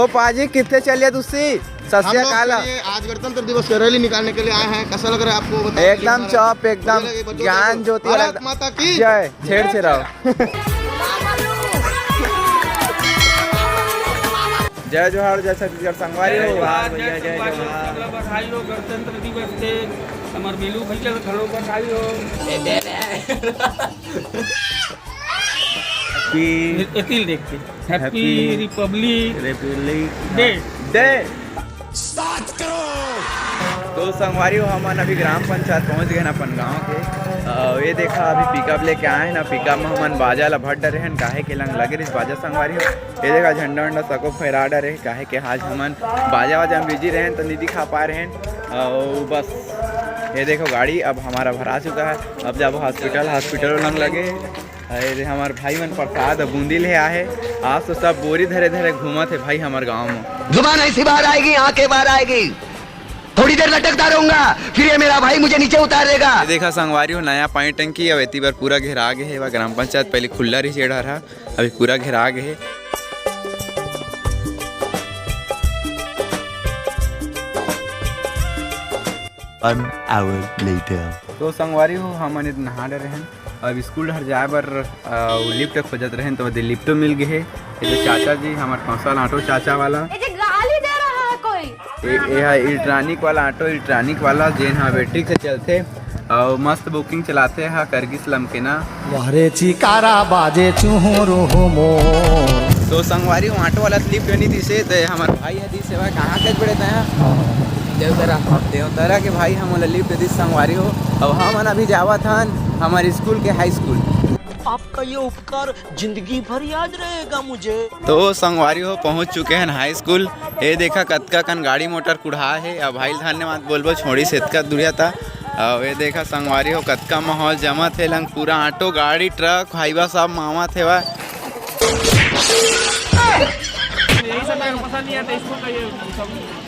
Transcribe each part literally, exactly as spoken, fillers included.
पाजी, कितने चलिए तुसी? सत श्री अकाल। आज गणतंत्र दिवस के रैली निकालने के लिए आए हैं, कैसा लग रहा है आपको? बताओ। एकदम चौप, एकदम ज्ञान ज्योति वाला। भारत माता की जय। छेड़ छेड़ाओ। जय जोहार, जय छत्तीसगढ़ संगवारी हो। जय जोहार, जय छत्तीसगढ़। बधाई हो गणतंत्र दिवस के। हमर बिलू भैया के घलो बधाई हो। Happy एतिल देख के। Happy Happy Republic Republic Day। Day। तो संगवारी हो, हमन अभी ग्राम पंचायत पहुंच गए ना अपन गांव के। अ, ये देखा, अभी पिकअप लेके आए ना, पिकअप में हमन बाजा ला भर डरे हन, काहे के लंग लगे रहिस बाजा संगवारी हो। ये देखा, झंडा वंडा सको फहरा डरे, काहे के आज हमन बाजा वाजा में बिजी रहेन तो नहीं दिखा पाए रहेन। अउ बस ये देखो गाड़ी अब हमारा भरा चुका है, अब जाबो हॉस्पिटल, हॉस्पिटल लंग लगे। अरे हमार भाई मन प्रसाद अउ बूंदी ले आहे। आज तो सब बोरी धरे धरे घूमत हे भाई हमार गांव में। जुबान ऐसी बाहर आएगी, आंखें बाहर आएगी। थोड़ी देर लटकता रहूंगा, फिर ये मेरा भाई मुझे नीचे उतार देगा। ये देखा संगवारी हो, नया पानी टंकी अब एती बर पूरा घेरा गे हे। ग्राम पंचायत पहले खुल्ला रही जेड़ हर हा, अभी पूरा घेरा गे हे। One hour later। तो संगवारी हो, हमन नहा डरे हन। अब स्कूल हर जाए बर, अ, लिफ्ट खोजत रहेन, तो ओदे लिफ्टो मिल गे हे। ये जो चाचा जी, हमार कौशल ऑटो चाचा वाला। ये जो गाली दे रहा है कोई। ये, ये है इलेक्ट्रॉनिक वाला ऑटो, इलेक्ट्रॉनिक वाला, जेन हा बैटरी से चलथे अउ मस्त बुकिंग चलाथे हा करगिस लमकेना। वाह रे चिकारा बाजे चुहुरु हो मोर। तो संगवारी हो, ऑटो वाला लिफ्ट नहीं दिसे, तो हमार भाई है दिसे, वह कहाँ के बड़े तय? देवतरा। देवतरा के भाई हम ओला लिफ्ट दिस संगवारी हो। अब हमन अभी जावत हन हमारे स्कूल के हाई स्कूल। आपका ये उपकार जिंदगी भर याद रहेगा मुझे। तो संगवारी हो, पहुंच चुके हैं हाई स्कूल। ये देखा कतका कन गाड़ी मोटर कुढ़ा हे। अब भाई धन्यवाद बोलबो, छोड़ी से इतका दूरिया था। अब ये देखा संगवारी हो, कतका माहौल जमत हे लंग, पूरा ऑटो, गाड़ी, ट्रक, हाईवा सब मावत हेवा।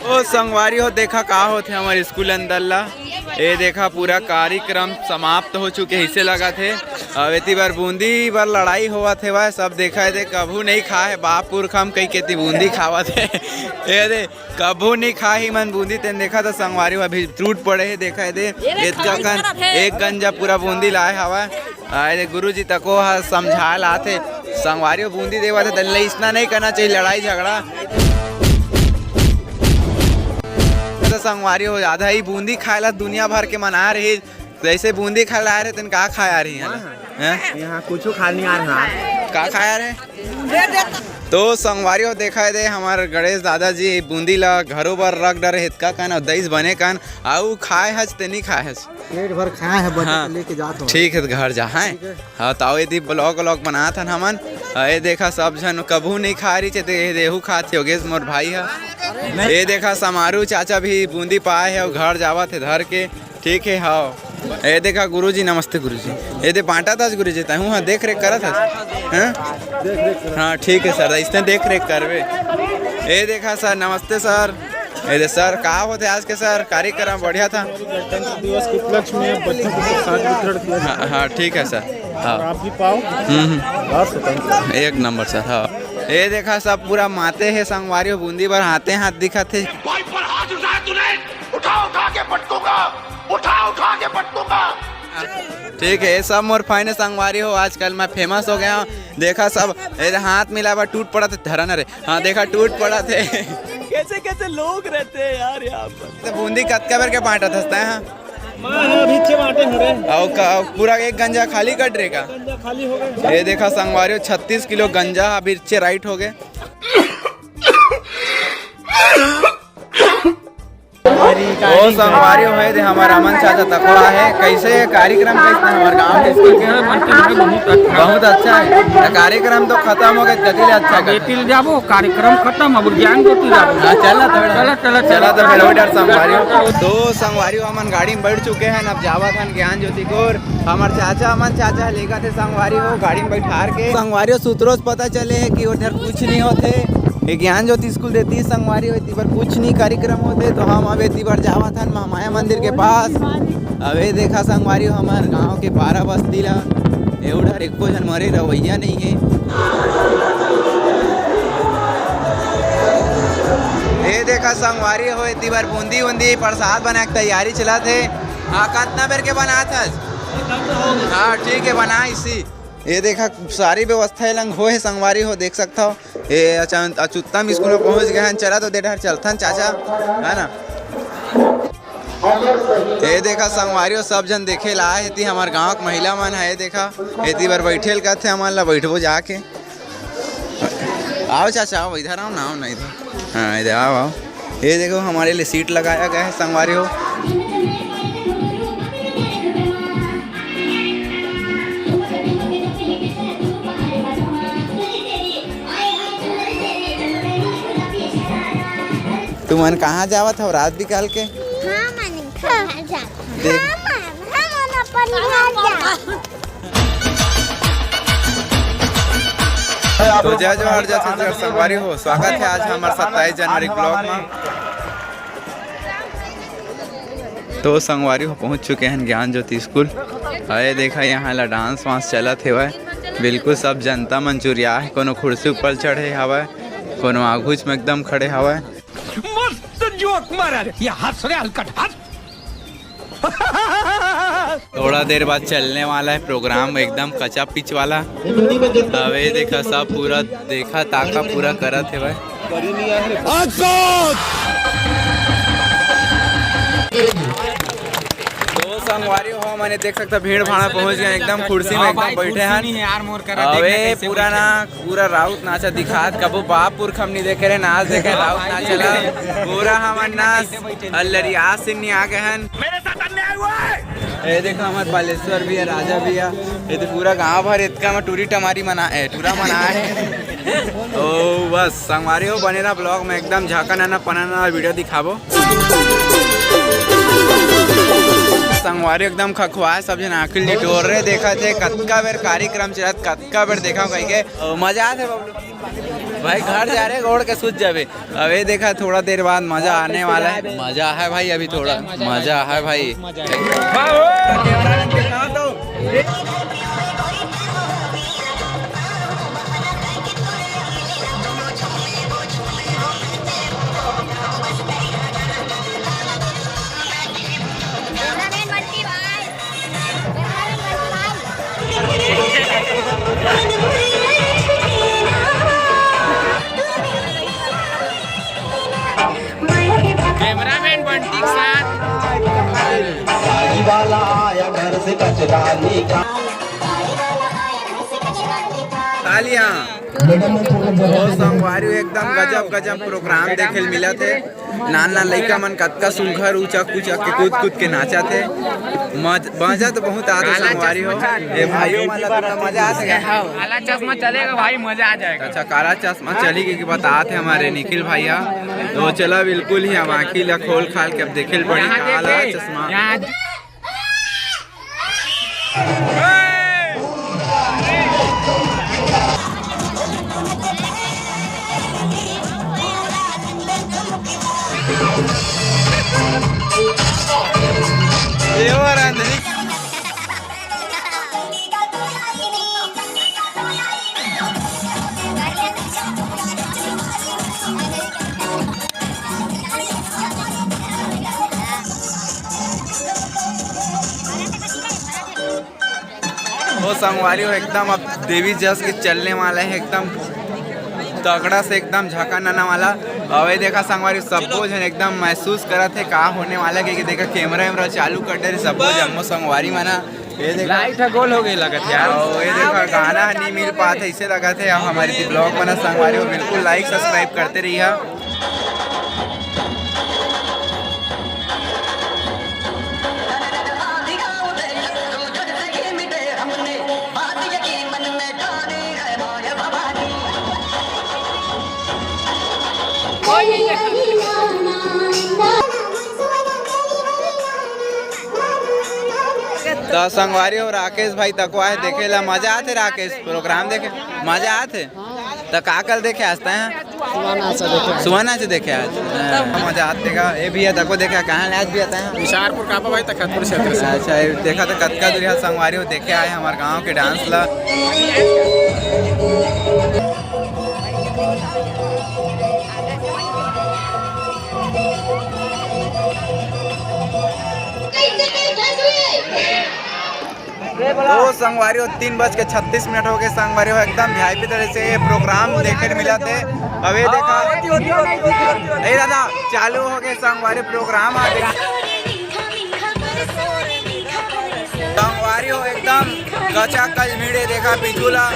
ओ संगवारी हो, देखा का होथे हमर स्कूल अंदर ला। ए देखा, पूरा कार्यक्रम समाप्त हो चुके, इसे लगत हे। अब एती बर बूंदी बर लड़ाई होवत हेवय, सब देखा हे दे, कभू नहीं खाए हे बाप पुरखा म कहि के ती बूंदी खावत हे। ए दे, कभू नहीं खाही मन बूंदी, तेन देखा त संगवारी हो अभी टूट पड़े हे, देखा हे दे, ये रे, एतका खाली कन तरफ हे। एक गंजा पूरा बूंदी लाए हवय। आए रे गुरुजी तको ह समझाए ला आथे। संगवारी हो बूंदी देवत हे, तन ले इसना नहीं करना चाहिए, लड़ाई झगड़ा। तो संगवारी हो, आधा ही बूंदी खाए ला दुनिया भर के मना रही। जैसे बूंदी खाए ला आ रहे, तन का खाए आ रही है? हैं? यहाँ कुछ खा नहीं आ रहा। का खाए आ रहे? तो संगवारी हो, देखा हे दे, हमार गणेश दादाजी बूंदी ला घरों बर रख डरे, इतका कन अउ दईस बने कन, अउ खाए हच ते नहीं खाए हच। पेट भर खाए है, बच्चा हाँ। लेके जात हो। ठीक है, तो घर जा, हैं? ठीक है। हाँ, तो आओ, यदि ब्लॉग व्लॉग बनात हन हमन। आ, ये देखा, सब झन कभू नहीं खा रही, ते ये देहू खात योगेश मोर भाई है। ये देखा, समारू चाचा भी बूंदी पाए है, अउ घर जावत हे धर के। ठीक है, हाँ। ये देखा गुरुजी, नमस्ते गुरुजी। ये दे बांटा था गुरुजी, तहू हाँ देख रेख करत हस, हैं? हाँ, ठीक है सर, इसने देख रेख करबे। ये देखा सर, नमस्ते सर। ए दे सर, का होथे आज के सर कार्यक्रम? बढ़िया था। गणतंत्र दिवस के उपलक्ष्य में बच्चों को प्रसाद वितरण किया जाता है। हाँ, हाँ, ठीक है सर। हाँ। और आप भी पाओ। हम्म, हम्म। और स्वतंत्र। एक नंबर सर, हाँ। ए देखा, सब पूरा माते हे संगवारी हो, बूंदी बर हाथे हाथ दिखत हे। भाई पर हाथ उठाया तूने, उठा उठा के पटकूंगा, उठा उठा के पटकूंगा। ठीक है, ये सब मोर फैन हे संगवारी हो, आजकल मैं फेमस हो गया हूँ। देखा सब, ए दे हाथ मिला बर टूट पड़त हे, धरा न रे। हाँ, देखा, टूट पड़त हे। कैसे कैसे लोग रहते हैं यार यहाँ पर। तो बूंदी कतका बेर के बांटत हस तैं, हाँ? मैं अभी छे बांटे हरे। अउ का, पूरा एक गंजा खाली कर रे का? गंजा खाली हो गए। ये देखा संगवारी हो, छत्तीस किलो गंजा अभी छे राइट हो गए। ओ संगवारी हो, ए दे हमर अमन चाचा तको आहे। कैसे हे कार्यक्रम, कैसे हे हमर गांव के स्कूल के? बहुत अच्छा। बहुत अच्छा हे। तो कार्यक्रम तो खत्म हो गए, कति ले अच्छा कर? एती ले जाबो, कार्यक्रम खत्म, अब ज्ञान ज्योति जाबो। हाँ, चला तो बेटा। चला, चला, चला तो चला। बेटा, उधर संगवारी हो। तो संगवारी हो, हमन गाड़ी में बैठ चुके हैं, अब जावत हन ज्ञान ज्योति कोर। हमर चाचा, अमन चाचा लेगा थे संगवारी हो, गाड़ी में बैठार के। संगवारी हो, सूत्रों से पता चले हे कि उधर कुछ नहीं होथे। ये ज्ञान ज्योति स्कूल देती संगवारी हो, एती बर कुछ नहीं कार्यक्रम होथे, तो हम अब एती बर जावत हन महामाया मंदिर के पास। अब ये देखा संगवारी हो, हमर गांव के बारा बस्ती ला, ए उधर एको झन मरे रवैया नहीं हे। ये देखा संगवारी हो, एती बर बूंदी उंदी प्रसाद बनाए के तैयारी चलत हे। हाँ, कतना बेर के बनात हस? हाँ, ठीक है, बना इसी। ये देखा, सारी व्यवस्था ए लंग हो हे संगवारी हो, देख सकत हो। ये अचन-, अचुत्तम स्कूल में पहुंच गए हैं। चला तो दे डहर चलथन चाचा, है ना? ये देखा संगवारी हो, सब जन देखे ला आए हे, एती हमर गांव के महिला मन है। ये देखा, एती बर बैठे ल कथे, हमन ला बैठबो जाके। आओ चाचा, आओ, इधर आओ ना, आओ ना इधर। हाँ, इधर आओ, आओ। ये देखो, हमारे लिए सीट लगाया गया है संगवारी हो। तुमन कहाँ जावत हो रात बिकाल के? हाँ, मन घर जात। देख। हाँ, मन, हाँ, मन अपन घर जात। तो जय जोहार, जय छत्तीसगढ़ संगवारी हो, स्वागत है आज हमारे सत्ताईस जनवरी के ब्लॉग में। तो संगवारी हो, पहुंच चुके हैं ज्ञान ज्योति स्कूल। अरे देखा, यहाँ ला डांस वांस चलत हेवय, बिल्कुल सब जनता मन चुरिया है, कोनो कुर्सी ऊपर चढ़े हवय, कोनो आगूच में एकदम खड़े हवय। मस्त जोक मारा रे, ये हंस रे हलकट हंस। थोड़ा देर बाद चलने वाला है प्रोग्राम, एकदम कचा पिच वाला। अबे देखा, सब पूरा देखा ताका पूरा करत हे भाई। तो संगवारी हो, मैंने देख सकता भीड़ भाड़ पहुंच गया, एकदम कुर्सी में एकदम बैठे हैं। अबे पूरा ना पूरा राउत नाचा दिखात, कबो बाप पुरख हम नहीं देखे रहे, नाच देखे राउत नाचा ला। पूरा हमन नाच अल्लरिया सिंह नहीं आ गए हन। मेरे साथ अन्याय हुआ है। ये देखो हमारे बालेश्वर भी है, राजा भी है, ये तो पूरा गांव भर इतका में टूरी टमारी मना है, टूरा मना है। ओ बस संगवारी हो, बने रहा ब्लॉग में, एकदम झाका नाना पनाना वीडियो दिखाबो। संगवारी एकदम खखुआ है, सब जन आंखी लिटोर रहे, देखा थे कतका बेर कार्यक्रम चलत, कतका बेर देखा कह के। ओ, मजा आथे बबलू। भाई घर जा रहे, गोड़ के सूत जाबे। अबे देखा, थोड़ा देर बाद मजा आने वाला है। मजा है भाई, अभी थोड़ा मजा है भाई। कैमरामैन बंटी के साथ। तालियां। ओ संगवारी, एकदम गजब गजब प्रोग्राम देखे ल मिलत हे। नान नान लइका मन कतका सुघर उचक उचक के कूद कूद के नाचत हे। मज-, मजा तो बहुत आत हे संगवारी हो। ए भाइयों मन ला तो मजा आत हे। काला चश्मा चलेगा भाई, मजा आ जाएगा। अच्छा, काला चश्मा चली के बतात हे हमारे निखिल भैया। तो चला बिल्कुल ही हम आँखी ला खोल खाल के अब देखे ल पड़ी काला चश्मा। ओ संगवारी हो, एकदम अब देवी जस के चलने वाला है, एकदम तगड़ा से एकदम झका नना वाला। अबे देखा संगवारी, सबो झन एकदम महसूस करत हे का होने वाला हे, क्योंकि देखा कैमरा वैमरा चालू कर दे रहे सबो जम्मो संगवारी मना। ये देखा लाइट ह गोल हो गई लगत यार। ओ, ये देखा गाना ह नहीं मिल पात हे, इसे लगत हे। अब हमारे ब्लॉग बना संगवारी हो, बिल्कुल लाइक सब्सक्राइब करते रहिए। त संगवारी हो, राकेश भाई तको आए देखे ला, मजा आथे राकेश, प्रोग्राम देखे मजा आथे। त का कल देखे आज तैं? सुहाना से देखे। सुहाना से देखे आज। हाँ, मजा आथे का। ए भैया तको देखे, कहाँ ले आज भी आता है? विचारपुर का भाई, तखतपुर क्षेत्र से। अच्छा, ये देखा तो कतका दूर है संगवारी हो, देखे आए हमारे गांव के डांस ला। तो संगवारी हो, तीन बज के छत्तीस मिनट हो गए संगवारी हो, एकदम वीआईपी तरह से ये प्रोग्राम देखे मिला थे। अबे देखा, ए दादा, चालू हो गए संगवारी प्रोग्राम। आ देखा संगवारी हो, एकदम कचा कच भीड़ हे, देखा पीछू ला।